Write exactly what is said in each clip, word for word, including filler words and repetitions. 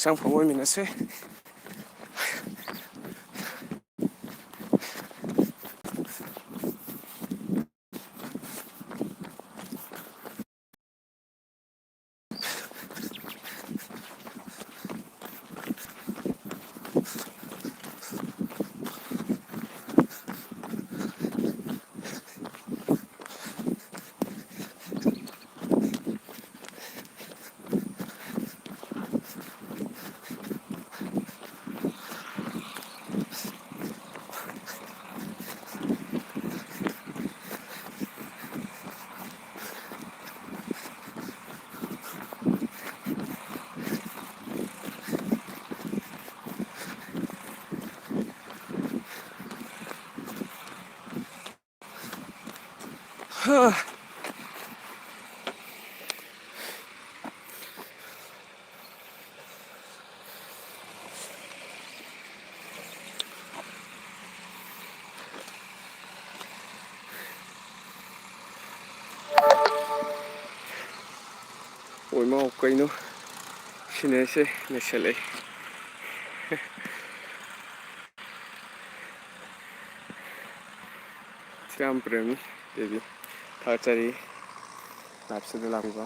ꯍꯛꯆꯥꯡ ꯐꯕ ꯑꯣꯏꯃꯤꯟꯅꯁꯦ꯫ ꯑꯣꯏꯃꯥꯎ ꯀꯩꯅꯣ ꯁꯤꯅꯦꯁꯦ ꯅꯩꯁꯜꯂꯛꯑꯦ꯫ ꯁ꯭ꯔꯤꯔꯥꯝ ꯄ꯭ꯔꯦꯃꯤ ꯇꯦꯕꯤ ꯊꯥꯒꯠꯆꯔꯤ꯫ ꯂꯥꯏꯞꯁꯤꯗ ꯂꯥꯛꯄꯤꯕ꯫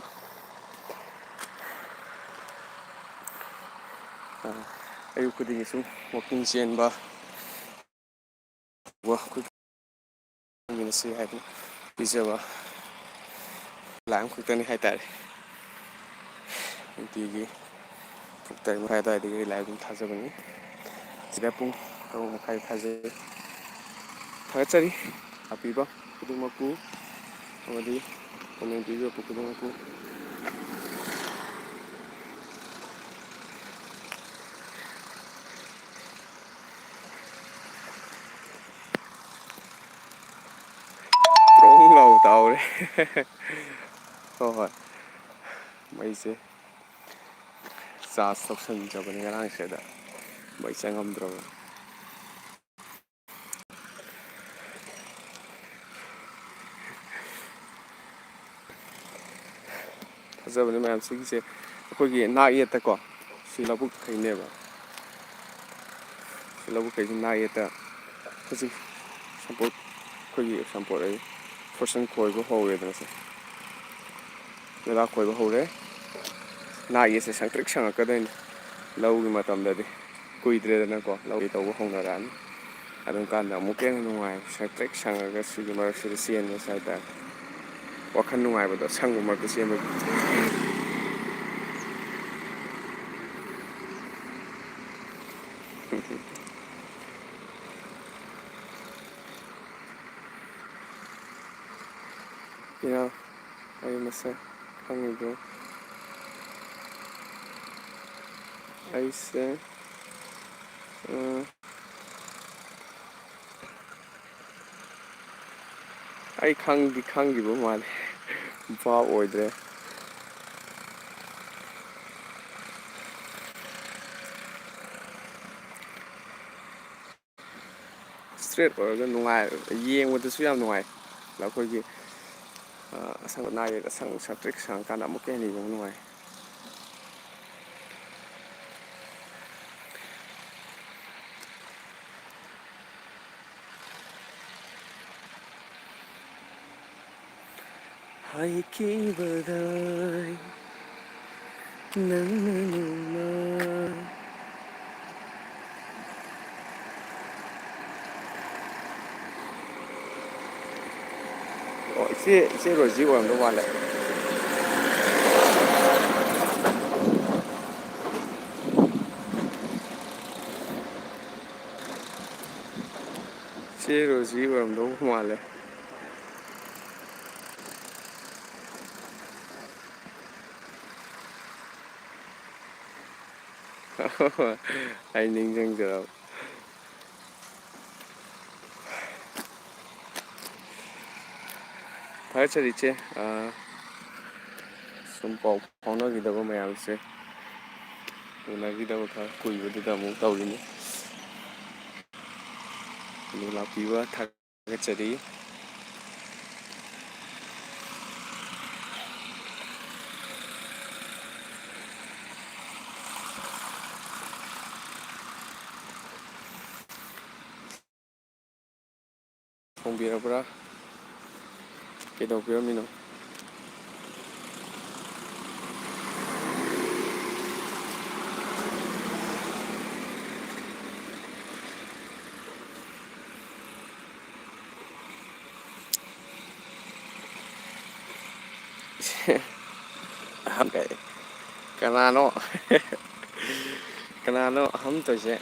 ꯑ, ꯑꯌꯨꯛ ꯈꯨꯗꯤꯡꯒꯤ ꯁꯨꯝ walking ꯆꯦꯟꯕ, ꯋꯥ-, ꯑꯩꯈꯣꯏ ꯁꯤ ꯍꯥꯏꯗꯤ ꯄꯤꯖꯕ ꯂꯥꯏ ꯑꯃꯈꯛꯇꯅꯤ ꯍꯥꯏꯇꯥꯔꯦ꯫ ꯅꯨꯡꯇꯤꯒꯤ ꯄꯨꯡ ꯇꯔꯦꯠ ꯃꯈꯥꯏ ꯑꯗꯨꯋꯥꯏꯗꯒꯤ ꯑꯩ ꯂꯥꯏ ꯑꯗꯨꯝ ꯊꯥꯖꯕꯅꯤ꯫ ꯁꯤꯗ ꯄꯨꯡ ꯇꯔꯨꯛ ꯃꯈꯥꯏ ꯊꯥꯖꯩ꯫ ꯊꯥꯒꯠꯆꯔꯤ ꯂꯥꯛꯄꯤꯕ ꯈꯨꯗꯤꯡꯃꯛꯄꯨ ꯑꯃꯗꯤ comment ꯄꯤꯕꯤꯔꯛꯄ ꯈꯨꯗꯤꯡꯃꯛꯄꯨ꯫ ꯇ꯭ꯔꯣꯡ ꯂꯥꯎ ꯇꯥꯍꯧꯔꯦ꯫ ꯍꯣꯏ, ꯍꯣꯏ꯫ ꯃꯩꯁꯦ charge ꯇꯧꯁꯟꯗ꯭ꯔꯕꯅꯤ ꯉꯔꯥꯡꯁꯦ, ꯑꯗ ꯃꯩ ꯆꯪꯉꯝꯗ꯭ꯔꯕꯅꯤ꯫ ꯐꯖꯕꯅꯤ ꯃꯌꯥꯝ꯫ ꯁꯤꯒꯤꯁꯦ ꯑꯩꯈꯣꯏꯒꯤ ꯅꯥꯛ ꯌꯦꯠꯇꯀꯣ, ꯁꯤ ꯂꯧꯕꯨꯛ ꯈꯩꯅꯦꯕ꯫ ꯁꯤ ꯂꯧꯕꯨꯛ ꯈꯩꯁꯤ ꯅꯥ ꯌꯦꯠꯇ ꯍꯧꯖꯤꯛ ꯁꯝꯄꯣꯔꯠ, ꯑꯩꯈꯣꯏꯒꯤ ꯁꯝꯄꯣꯔꯠ ꯑꯩ ꯐꯣꯔꯁꯟ ꯈꯣꯏꯕ ꯍꯧꯔꯦꯗꯅ ꯁꯦ꯫ ꯂꯩꯕꯥꯛ ꯈꯣꯏꯕ ꯍꯧꯔꯦ꯫ ꯅꯥ ꯌꯦꯠꯁꯦ ꯁꯪꯇ꯭ꯔꯤꯛ ꯁꯪꯉꯛꯀꯗꯣꯏꯅꯤ ꯂꯧꯒꯤ ꯃꯇꯝꯗꯗꯤ꯫ ꯀꯨꯏꯗ꯭ꯔꯦꯗꯅꯀꯣ, ꯂꯧꯒꯤ ꯇꯧꯕ ꯍꯧꯅꯔꯛꯑꯅꯤ꯫ ꯑꯗꯨꯝ ꯀꯥꯟꯗ ꯑꯃꯨꯛꯀ ꯍꯦꯟꯅ ꯅꯨꯡꯉꯥꯏ, ꯁꯪꯇ꯭ꯔꯤꯛ ꯁꯪꯉꯒ ꯁꯤꯒꯤ ꯃꯔꯛꯁꯤꯗ ꯆꯦꯟꯕꯁꯦ ꯍꯥꯏꯇꯥꯔꯦ꯫ ꯋꯥꯈꯜ ꯅꯨꯡꯉꯥꯏꯕꯗꯣ ꯑꯁꯪꯕ ꯃꯔꯛꯇ ꯆꯦꯟꯕꯒꯤ꯫ ꯏꯅꯥꯎ, ꯑꯩ ꯃꯁꯛ ꯈꯪꯉꯤꯕ꯭ꯔꯣ? ꯑꯩꯁꯦ, ꯎꯝ, ꯑꯩ ꯈꯪꯗꯤ ꯈꯪꯈꯤꯕ ꯃꯥꯜꯂꯦ, ꯚꯥꯞ ꯑꯣꯏꯗ꯭ꯔꯦ꯫ ꯏꯁꯇ꯭ꯔꯦꯠ ꯑꯣꯏꯔꯒ ꯅꯨꯡꯉꯥꯏ, ꯌꯦꯡꯕꯗꯁꯨ ꯌꯥꯝ ꯅꯨꯡꯉꯥꯏ꯫ ꯑꯩꯈꯣꯏꯒꯤ, ꯑ, ꯑꯁꯪꯕ ꯅꯥ ꯌꯦꯛ ꯑꯁꯪꯕ ꯁꯪꯇ꯭ꯔꯤꯛ ꯁꯪꯉꯀꯥꯟꯗ ꯑꯃꯨꯛꯀ ꯍꯦꯟꯅ ꯌꯦꯡꯕ ꯅꯨꯡꯉꯥꯏ꯫ ꯍꯥꯏꯈꯤꯕꯗ ꯅꯪꯅ ꯅꯣꯡꯃ꯫ ꯑꯣ, ꯏꯆꯦ, ꯏꯆꯦ ꯔꯣꯖꯤ ꯑꯣꯏꯔꯝꯗꯧ ꯃꯥꯜꯂꯦ꯫ ꯏꯆꯦ ꯔꯣꯖꯤ ꯑꯣꯏꯔꯝꯗꯧ ꯃꯥꯜꯂꯦ꯫ ꯑꯩ ꯅꯤꯡꯁꯤꯡꯖꯔꯕ꯫ ꯊꯥꯒꯠꯆꯔꯤ ꯏꯆꯦ꯫ ꯑꯥ, ꯁꯨꯝ ꯄꯥꯎ ꯐꯥꯎꯅꯈꯤꯗꯕ ꯃꯌꯥꯝꯁꯦ ꯎꯅꯈꯤꯗꯕ ꯈꯔ ꯀꯨꯏꯕꯗꯨꯗ ꯑꯃꯨꯛ ꯇꯧꯔꯤꯅꯤ꯫ ꯑꯗꯨ ꯂꯥꯛꯄꯤꯕ ꯊꯥꯒꯠꯆꯔꯤ꯫ ꯊꯣꯡꯕꯤꯔꯕ꯭ꯔꯥ? ꯀꯩꯗꯧꯕꯤꯔꯝꯃꯤꯅꯣ? ꯀꯅꯥꯅꯣ? ꯀꯅꯥꯅꯣ ꯑꯍꯝ ꯇꯧꯔꯤꯁꯦ?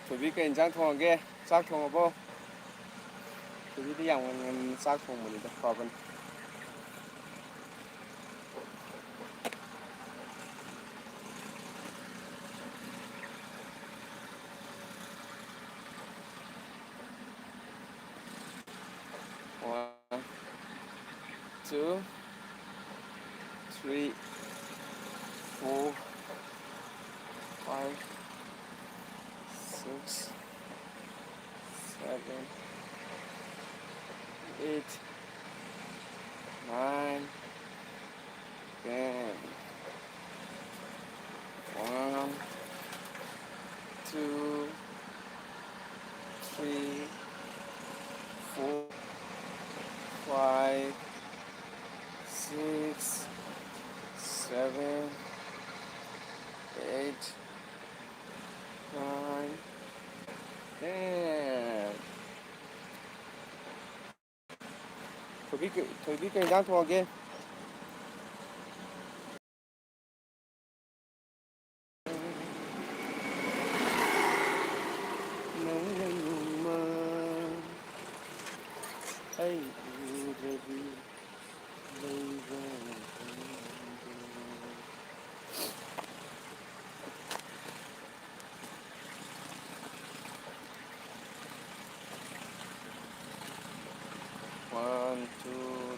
ꯊꯣꯏꯕꯤ, ꯀꯩ ꯏꯟꯁꯥꯡ ꯊꯣꯡꯉꯒꯦ? ꯆꯥꯛ ꯊꯣꯡꯉꯕꯣ? ꯊꯣꯏꯕꯤꯗꯤ ꯌꯥꯝ ꯉꯟ ꯉꯟꯅ ꯆꯥꯛ ꯊꯣꯡꯕꯅꯤꯗ, ꯐꯕꯅꯤ꯫ One, two, three, four, five, six, seven, eight, nine, ten. One, two, three, four, five, six, seven, eight, nine, ten. ꯊꯣꯏꯕꯤ, ꯊꯣꯏꯕꯤ, ꯀꯩ ꯏꯟꯖꯥꯡ ꯊꯣꯡꯉꯒꯦ? ꯅꯪꯅ ꯅꯣꯡꯃ ꯑꯩ ꯎꯗ꯭ꯔꯗꯤ ꯂꯩꯕ ꯉꯝꯗꯦ꯫ One, two,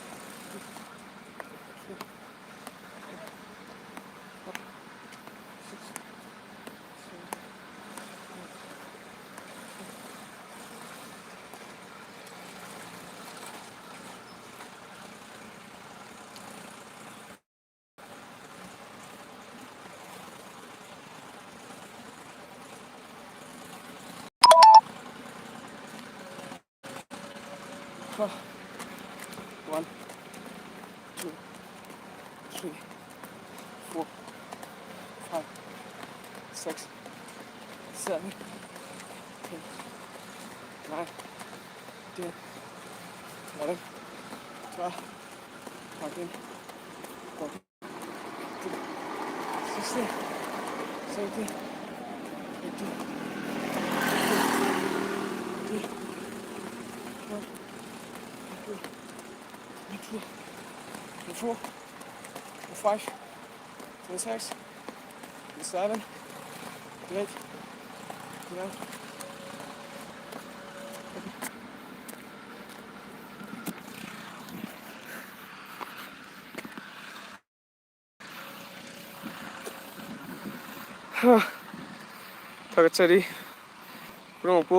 One, two, three, four, five, six, seven, eight, nine, ten, eleven, twelve, thirteen, fourteen, fifteen, sixteen, seventeen, eighteen, nineteen, twenty, twenty-one, twenty-two, twenty-three, twenty-four, twenty-five, twenty-six, twenty-seven, twenty-eight, twenty-nine. ꯊꯥꯒꯠꯆꯔꯤ ꯄꯨꯝꯅꯃꯛꯄꯨ꯫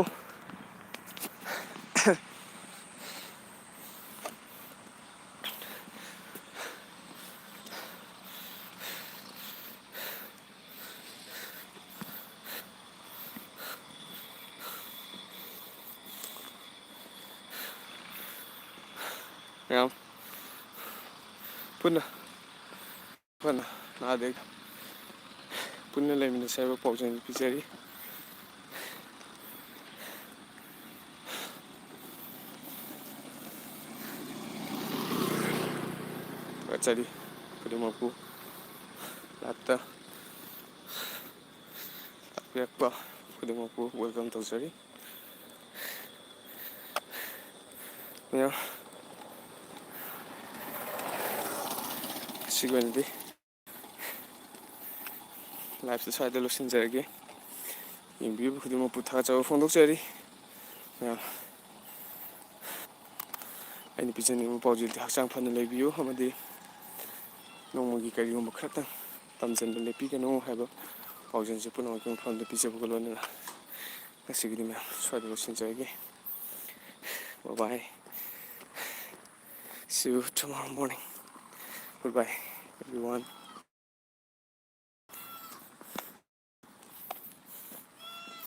ꯃꯌꯥꯝ ꯄꯨꯟꯅ ꯐꯅ ꯅꯥꯗ ꯄꯨꯟꯅ ꯂꯩꯃꯤꯟꯅꯁꯦ ꯍꯥꯏꯕ ꯄꯥꯎꯖꯦꯜ ꯄꯤꯖꯔꯤ꯫ ꯊꯥꯒꯠꯆꯔꯤ ꯈꯨꯗꯤꯡꯃꯛꯄꯨ꯫ ꯂꯥꯏꯞꯇ ꯂꯥꯛꯄꯤꯔꯛꯄ ꯈꯨꯗꯤꯡꯃꯛꯄꯨ welcome ꯇꯧꯖꯔꯤ꯫ ꯃꯌꯥꯝ, ꯉꯁꯤꯒꯤ ꯑꯣꯏꯅꯗꯤ ꯂꯥꯏꯞꯁꯦ ꯁ꯭ꯋꯥꯏꯗ ꯂꯣꯏꯁꯤꯟꯖꯔꯒꯦ꯫ ꯌꯦꯡꯕꯤꯔꯤꯕ ꯈꯨꯗꯤꯡꯃꯛꯄꯨ ꯊꯥꯒꯠꯆꯕ ꯐꯣꯡꯗꯣꯛꯆꯔꯤ꯫ ꯃꯌꯥꯝ, ꯑꯩꯅ ꯄꯤꯖꯅꯤꯡꯕ ꯄꯥꯎꯖꯦꯜꯗꯤ ꯍꯛꯆꯥꯡ ꯐꯅ ꯂꯩꯕꯤꯌꯨ ꯑꯃꯗꯤ ꯅꯣꯡꯃꯒꯤ ꯀꯔꯤꯒꯨꯝꯕ ꯈꯔꯇꯪ ꯇꯝꯖꯟꯕ ꯂꯦꯞꯄꯤꯒꯅꯨ ꯍꯥꯏꯕ ꯄꯥꯎꯖꯦꯜꯁꯦ ꯄꯨꯝꯅꯃꯛꯀꯤ ꯃꯐꯝꯗ ꯄꯤꯖꯕꯒ ꯂꯣꯏꯅꯅ ꯉꯁꯤꯒꯤꯗꯤ ꯃꯌꯥꯝ ꯁ꯭ꯋꯥꯏꯗ ꯂꯣꯏꯁꯤꯟꯖꯔꯒꯦ꯫ Bye bye. See you tomorrow morning. Goodbye, everyone.